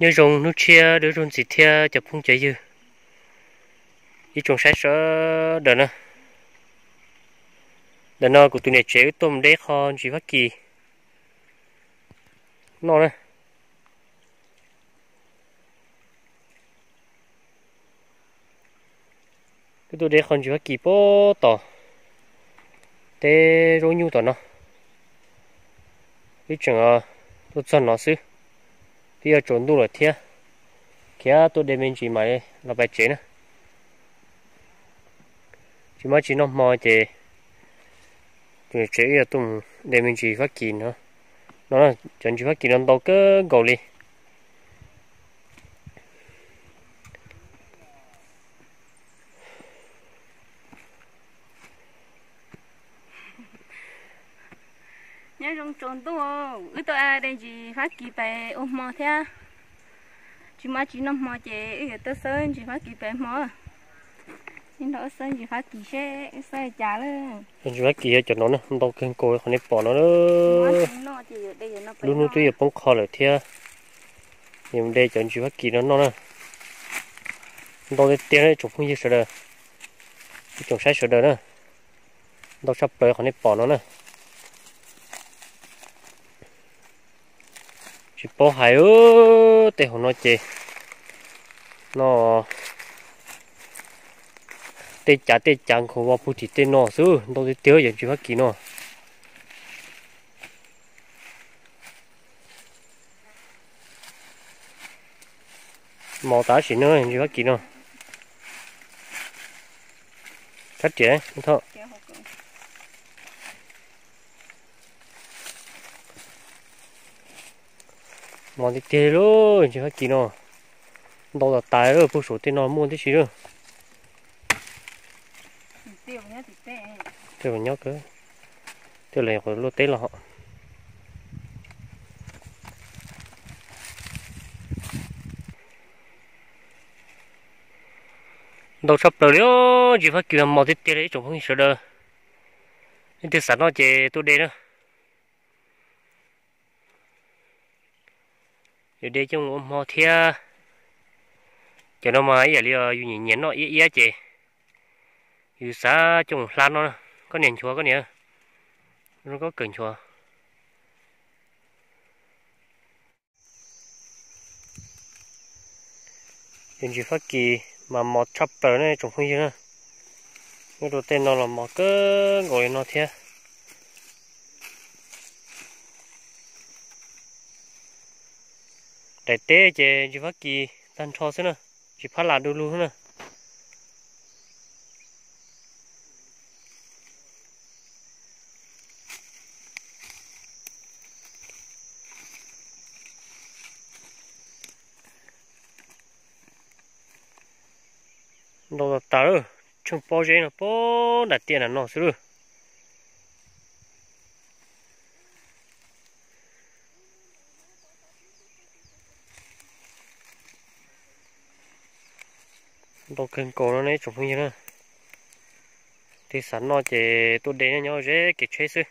Nyob zoo hnub tshiab dua ib zaug ntxiv thiab cov phooj cov ywg, ib tsoom saib sawv daws na. Ntawm no kuv tus niam tsev wb tuaj mus de qho ntsis Fab Kis noj na. Wb tuaj de qho ntsis Fab Kis puag tom teb zaub nyuj tom no. Wb tseem tuaj txog no xwb, twb yuav tsaus ntuj lawm thiab, khiav tuaj de me ntsis mam los pais tsev na. Tsis muaj tsis noj hmo ces tus niam tsev wb yuav tuaj mus de me ntsis Fab Kis no. No cov ntsis Fab Kis no ntau kawg nkaus li. Nyob zoo tsaus ntuj, wb tuaj de ntsis Fab Kis pais ua hmo thiab. Tsis muaj tsis noj hmo ces wb yuav tuaj xawb ntsis Fab Kis pais hmo. Wb nrog wb xawb ntsis Fab Kis seb wb xawb li cas lawm. Ntsis Fab Kis yog cov no na, ntau kawg nkaus qhov nej pom no. Lub hnub twb yuav poob qho lawm thiab, yuav de cov ntsis Fab Kis no noj na. Ntau tiag tiag tsoom phooj ywg sawv daws, ib tsoom saib sawv daws na. Ntau tshaj plaws qhov nej pom no na. Tsis paub hais, tej hauv no ces no tej cav tej cav nkhaus vog puag tim tej no xwb, ntau tiag tiag cov ntsis Fab Kis no. Mos tab sis no ntsis Fab Kis no. Kab riam, mos tiag tiag lauj, ntsis Fab Kis no. Ntau tas tas lawm, puag saum tej no muaj tib si lawm. Tej nyob, tej luaj teb los. Ntau tshaj plaws li, ntsis Fab Kis mas mos tiag tiag li ib tsoom phooj ywg sawv daws. Leej twg xav noj ces tuaj de na. Yuav de coj ua hmo thiab. Cov no mas ib yam li yus nyiam nyiam noj iab iab ces yus xav coj ua hla no. Koj niam nchuav koj niam, zoo koj kawm nchuav. Cov ntsis Fab Kis mas mos tshaj plaws ne tsoom phooj ywg na. Nyob rau tej no los mos kawg nkaus li no thiab. Daim teb ces ntsis Fab Kis tag nrho xwb na, tsis phab las du lug na. Ntau tas tas lawm, tsheej pob zeb no pob nram tiaj nram no xwb lawm. Ntau kawg nkaus no ne tsoom phooj ywg na. Leej twg xav noj ces tuaj de, nyob ze kev tsheb xwb.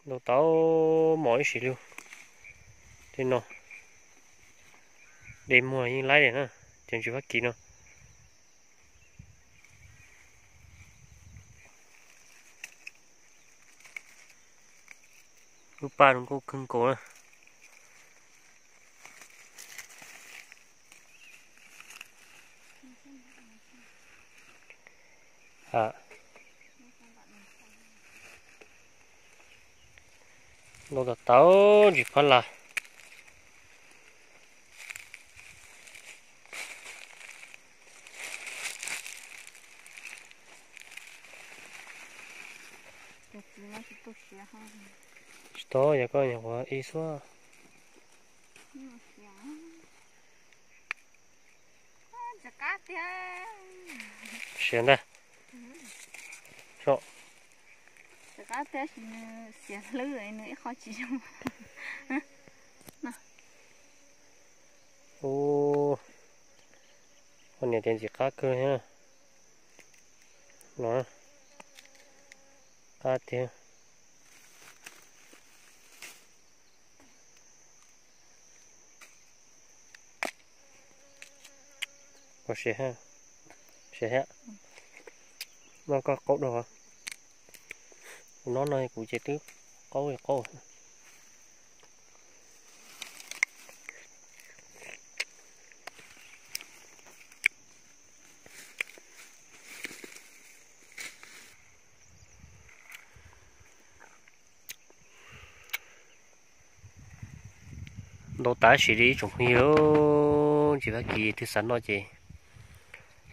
Ntau tau mos ib sim lug. Tej no de muag yeej laib li na, cov ntsis Fab Kis no. Lub paj zoo nkauj kawg nkaus na. Ntau tas tas ntsis phab las. Tsis tau, yog koj nyuam qhuav ib xuab. Siav ntag. Xiav hlwb nws ib qho tsis zoo. Ua, niam tias ntxim qab kawg thiab no. Tiag. Ua siav, siav thiab. No koj qaub dua. Kuv no no kuv ces twb qaub li qaub. Ntau tas sim li ib tsoom phooj ywg, ntsis Fab Kis twg xav noj ces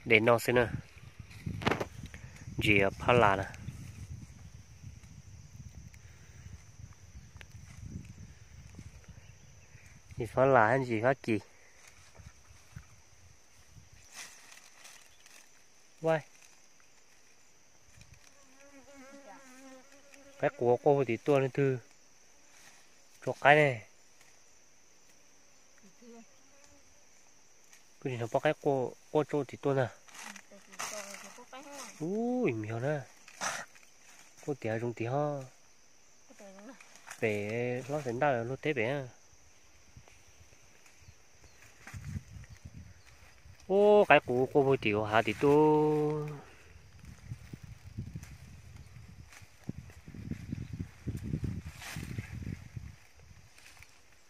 de noj xwb na. Ntsis Phab Las na. Ntsis Phab Las, ntsis Fab Kis. Qaib qus quaj hauv tim tuaj leej twg tso qaib ne. Kuv tsis hnov pob qaib quaj tso tim tuaj ntag. Ub, me yog na. Quaj tiav zoo tiag ho. Pem hlob Xaiv Ntaj luag teb pem. Ub, qaib qus quaj puag tim hav tim tuaj.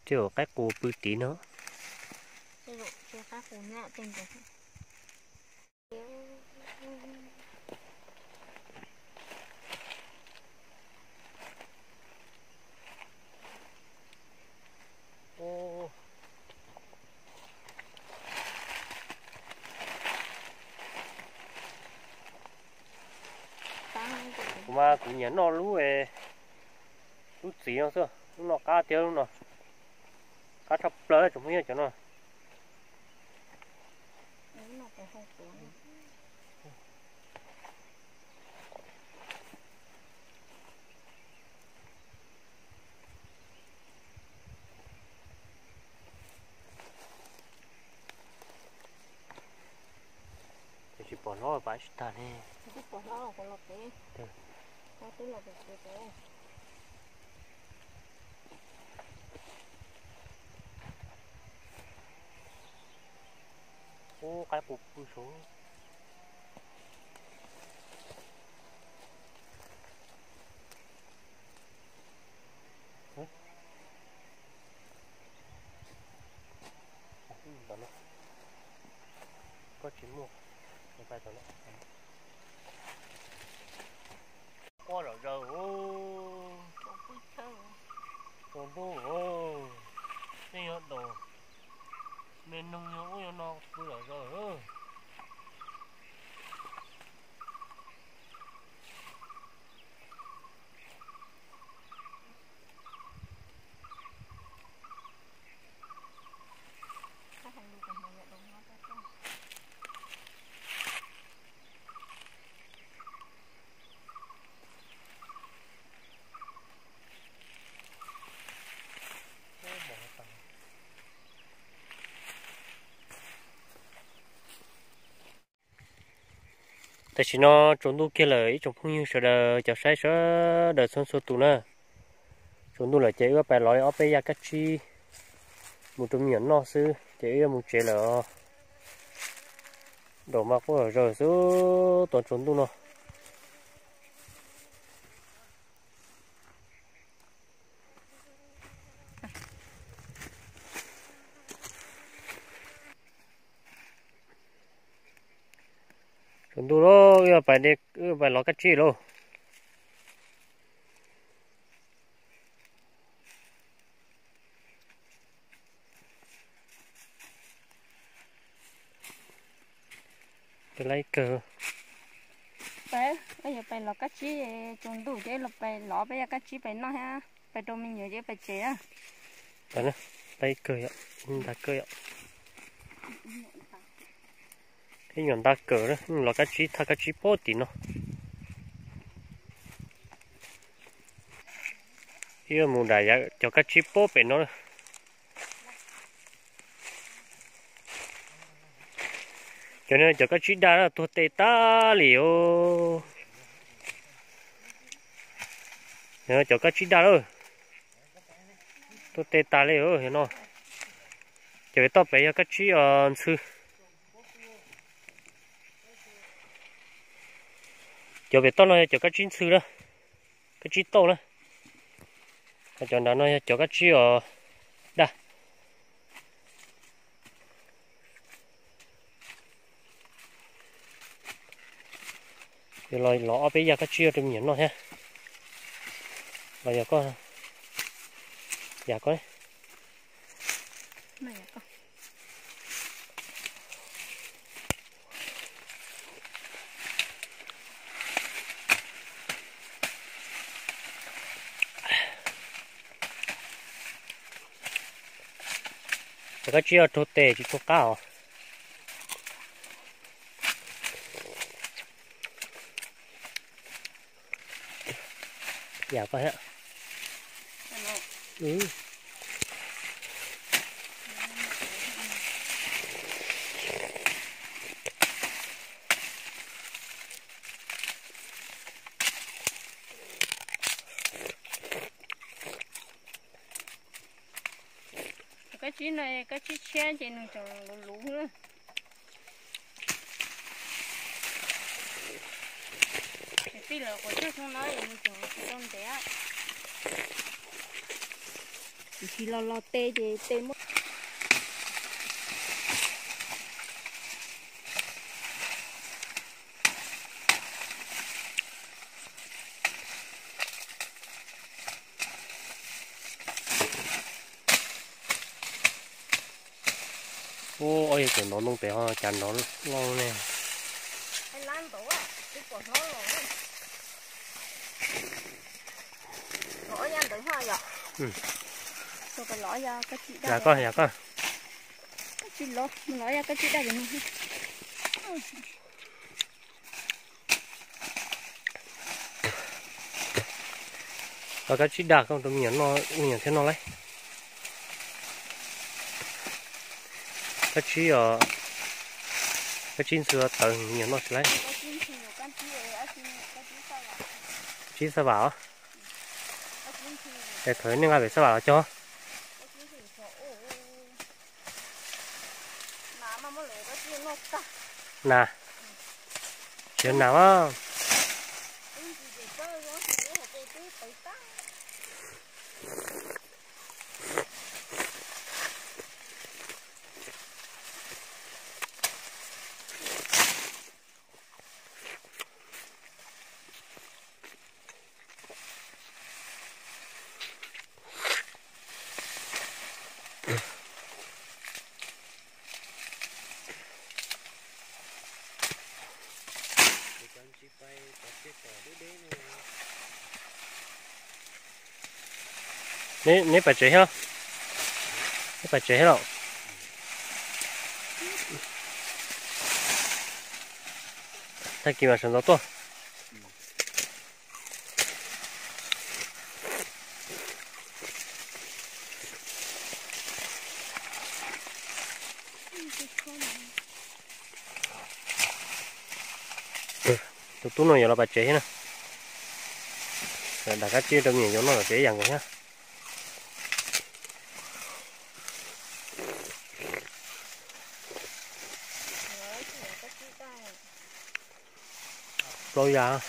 Tej zaum qaib qus pw tid no. Kuv mas kuv nyiam noj lub, lub txiv no xwb, lub no qab tiag lub no. Qab tshaj plaws tsoom phooj ywg cov no. Tsis pom hlob pas tsis tag ne. Ub, qaib qus pw saud. Koj tsis muaj, pais tom no. Quaj zom zaws. Tsaus ntuj, nej yog daus me noog yog ub yog no pw zom zaws. Tam sim no tsaus ntuj kiag lawm ib tsoom phooj ywg sawv daws cov saib sawv daws txhua txhua tus na. Tsaus ntuj lawm ces wb pais lov ob peb yaj kab tsib mus rau me nyuam noj xwb ces wb yuav mus tsev lawm os. Daus mas quaj zom zaws xwb tau tsaus ntuj no. Tsaus ntuj lauj, wb pais, wb pais lov kab tsib lauj. Peb yuav pais lov kab tsib, tsaus ntuj ces los pais lov peb yaj kab tsib pais noj thiab pais rau me nyuam ces pais tsev. Ib nyuam ntag kawg yom. Ib nyuam ntag kawg, lov kab tsib thaj kab tsib puag tim no. Ib mus dam cov kab tsib puag pem no. Cov no cov kab tsib daj tuag tes tag li os. Cov kab tsib daj lawm, tuaj tes tas li no. Cov pem toj pem yog kab tsib ntxhw. Cov pem toj no yog cov kab tsib ntxhw na, kab tsib tauj na. Cov nrad no yog cov kab tsib os daj. Los ob peb yam kab tsib rau me nyuam noj thiab. Los yog koj, yam koj. Cov kab tsib raug tes tsis raug qab os. Yam koj thiab. Kab tsib no, kab tsib tshiab ces nws tseem luv luv na. Tij lawv quav tshuaj xyoo no nws tseem tsis tau ntev. Tiam sis los los tes ces tes muab. Ub, yog cov nrov ntoo pem ho cas nrov loj ne. Los koj, yog koj. Los kab tsib daj koj rau me nyuam noj, me nyuam thiaj noj lauj. Kab tsib os, kab tsib ntxhw tawv me nyuam noj tsis lauj. Tsib xab vam os. Es thaum nej nqa pem xab vam los cog. Nas, tsis yog nas a. Neb pais tsev thiab? Neb pais tsev thiab los? Tag kis mas sawv ntxov tuaj. Tus tub no yuav los pais tsev thiab na. Dam kab tsib rau me nyuam yuav noj tom tsev ib yam nkaus thiab. Plaub yam.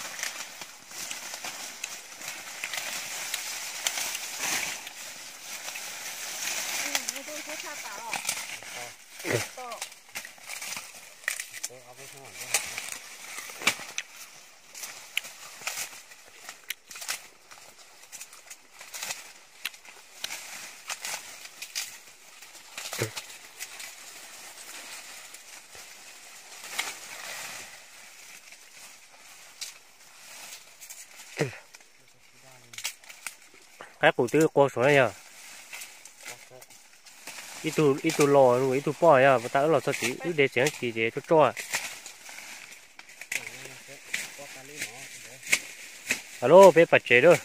Qaib qus twb qua saum na yog. Ib tug los ib tug poj yog, tas wb los txog tid wb de tsev kis ces tsuaj tsuaj. Alo, peb pais tsev lawm.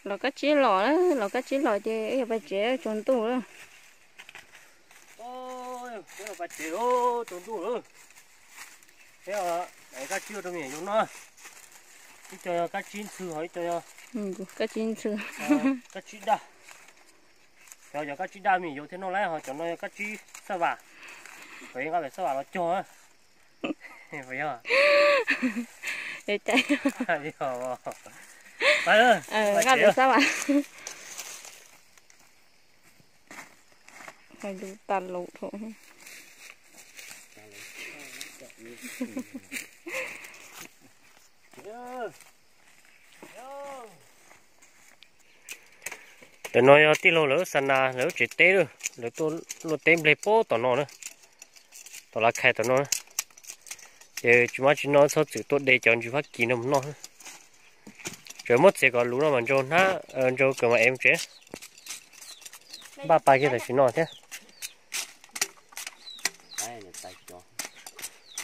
Los kab tsib los, los kab tsib los ces wb yuav pais tsev, tsaus ntuj lawm. Peb los pais tsev, tsaus ntuj lawm. Peb daim kab tsib ua rau me nyuam yaus noj. Ib co yog kab tsib ntxhw, ho ib co yog kab tsib ntxhw, kab tsib daj. Cov, cov kab tsib daj me nyuam yaus thiaj noj lawm, ho cov no yog kab tsib xab vam. Kom nqa pem xab vam los cog. Puas yog? Nqa pem xab vam. Hais lus tas laus dhau. Ntawm no yog tij laug lawv xa nas lawv tsev teb lawm, lawv tuaj luaj teb nplej puag tom no na, tom Lav Khais tom no. Ces tsis muaj tsis noj txhob txwm tuaj de cov ntsws Fab Kis no mus noj. Tseem muab txiav kom luv no mas ntsau hnab, ntsau kawg mas ev mus tsev. Npaj pais kiag tam sim no thiab.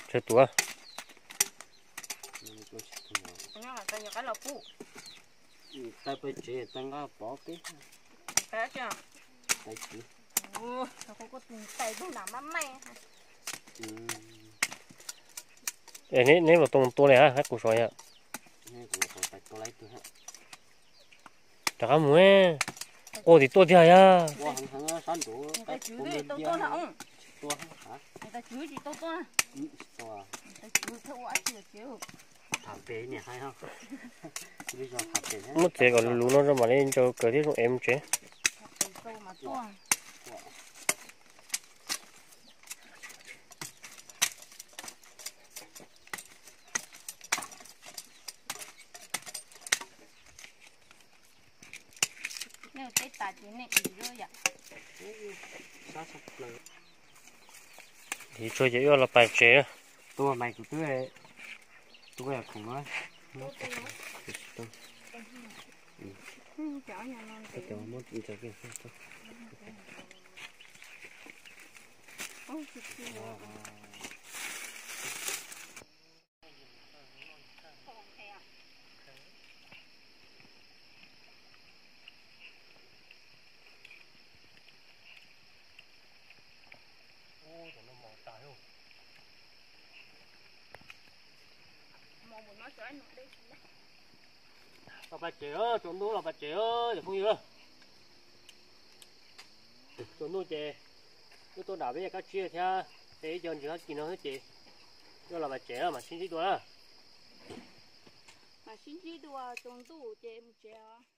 Tsawg tus? Neb los tau tua li hab, kuv xav yog rov qab mus, quaj tim tuaj tiag yog. Muab txiav kom luv luv no rau mam li ntsau kawg thiab zoo ev mus tsev. Tiv tsua ces yuav los pais tsev. Los pais tsev, tsaus ntuj los pais tsev cov phooj ywg. Tsaus ntuj ces wb tuaj dam peb cov kab tsib thiab, peb ib co ntsws Fab Kis no xwb ces wb los pais tsev, mam sib ntsib dua na. Mam sib ntsib dua, tsaus ntuj ces mus tsev os.